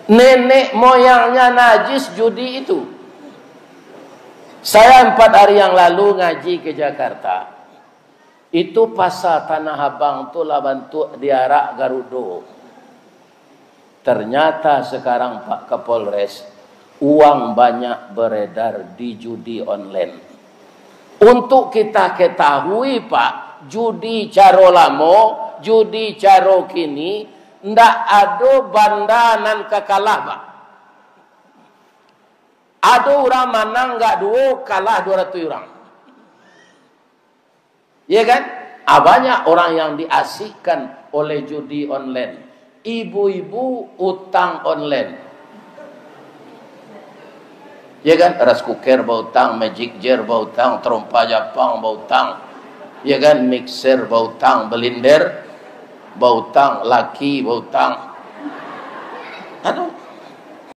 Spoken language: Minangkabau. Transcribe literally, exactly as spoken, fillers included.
Nenek moyangnya najis judi itu. Saya empat hari yang lalu ngaji ke Jakarta. Itu pasar Tanah Abang tu lah bantuak diarak Garudo. Ternyata sekarang, Pak Kapolres, uang banyak beredar di judi online. Untuk kita ketahui, Pak, judi caro lamo, judi caro kini, ndak ado banda nan ka kalah, Pak. Ado urang manang gak duo, kalah duo ratuih urang. Ya kan? Ah, banyak orang yang diasikkan oleh judi online. Ibu-ibu utang online. Ya kan? Rice cooker bautang, Magic Jar bautang, terompa Japang bautang. Ya kan? Mixer bautang, blender bautang, laki bautang. Aduh.